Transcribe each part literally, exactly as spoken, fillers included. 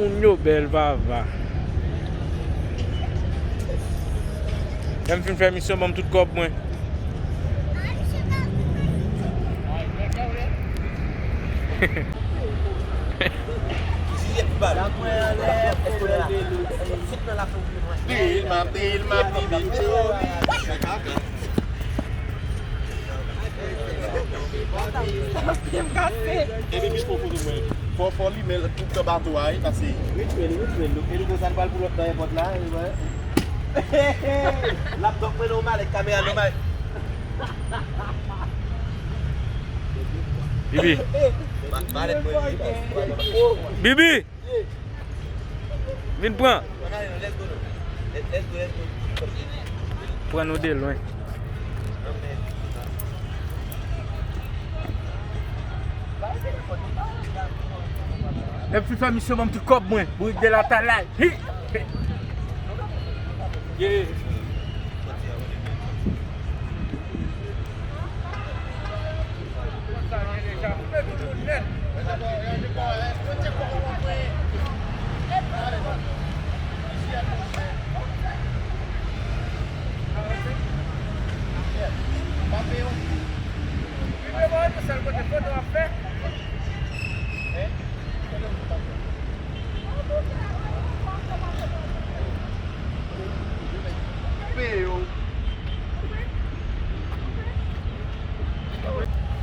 Moun yo bèl, papa. Lè m fin fè misyon, ban m tout kòb mwen. Peye l, m ap, peye l, m ap, peye l. Epi, Bibi, fò, fò limen tout tan bato a, wi, pase. Wi, wi, wi, wi. Epi, konsa, n pral pou lòt nan èpòt la, wi, wè. Laptop mwen nan yon malèt, kamera nan yon malèt. Bibi. Ma-, malèt mwen, wi. Bibi! Vin pran. Pran nou de lwen. Lè m fin fè misyon, ban m tout kòb mwen. Bourik de la talay. Hi! Hi! Yeah.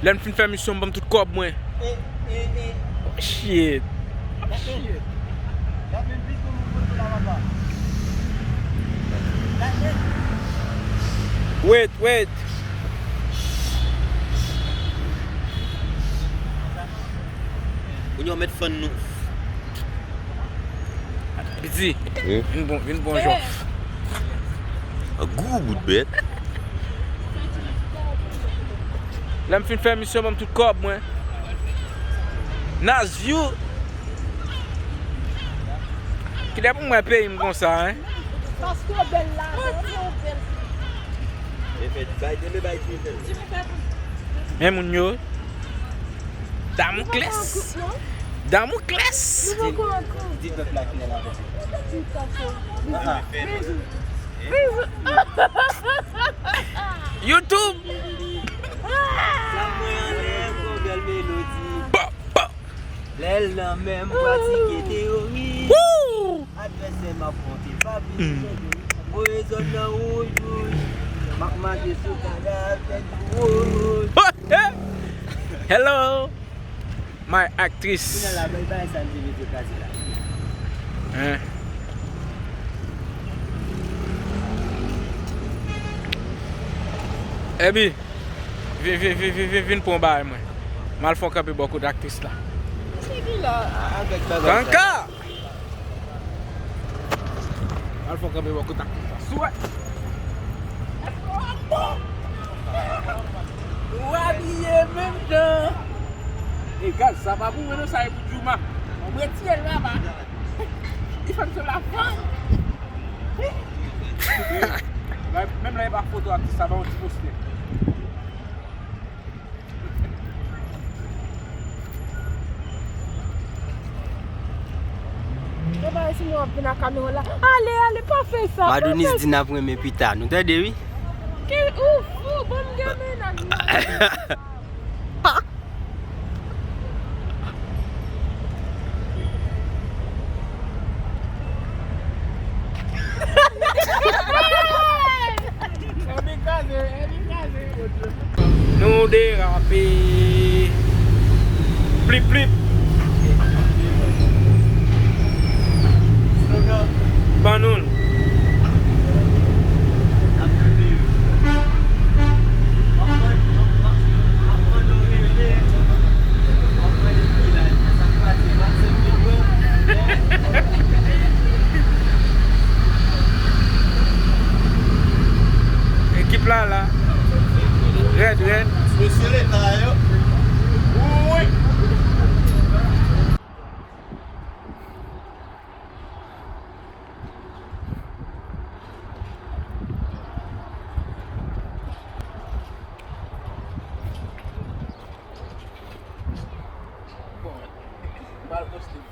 Lè m fin fè misyon, m ban m tout kòb mwen. Shit. Wait, wait. Kounye a w mèt fann nou. Piti, wi, vin bon, vin bon jòf. Gou bout bèt. Lè m fin fè misyon, ban m tout kòb mwen. Nazyu. Kilè pou m wè peyi m konsa, en? Paske w bèl la, paske w bèl. Men fè bay, men bay ti fè. Men moun yo. Damokles. Damokles. Di pèp la kilè n ap fè. YouTube. Sa mwen anlè, gwo bèl melodi. Pop, pop. Lè l nan men m pratike teyori. Woo! Advèsè m ap konte pa vin chanje. Voye zòn nan wouj wouj. M ap mache sou kadav tèt wouj. Hello, my actrice. Kounye a la, bay, bay sa m te mete kraze la. Hein? Ebi, vin, vin, vin, vin, vin, vin pran bagay mwen. M al fè yon kanpe bò kote aktris la. Kanka! M al fè yon kanpe bò kote aktris la. Swè! Ou abiye menm jan. E gaz, sa pa pou mwen non, sa e pou Djouma. Mwen retire l, papa. Li fè m sou la fanm. Menm lè e pa foto atis la, ba yon ti postè. Yo ba si nou ap vin ak kamera la. Ale, ale, pa fè sa, pa Madounis fè di n ap renmen pita. Nou tande, wi? Ki ou fou, ban m gen mennaj mwen. Nou derape. Plip, plip.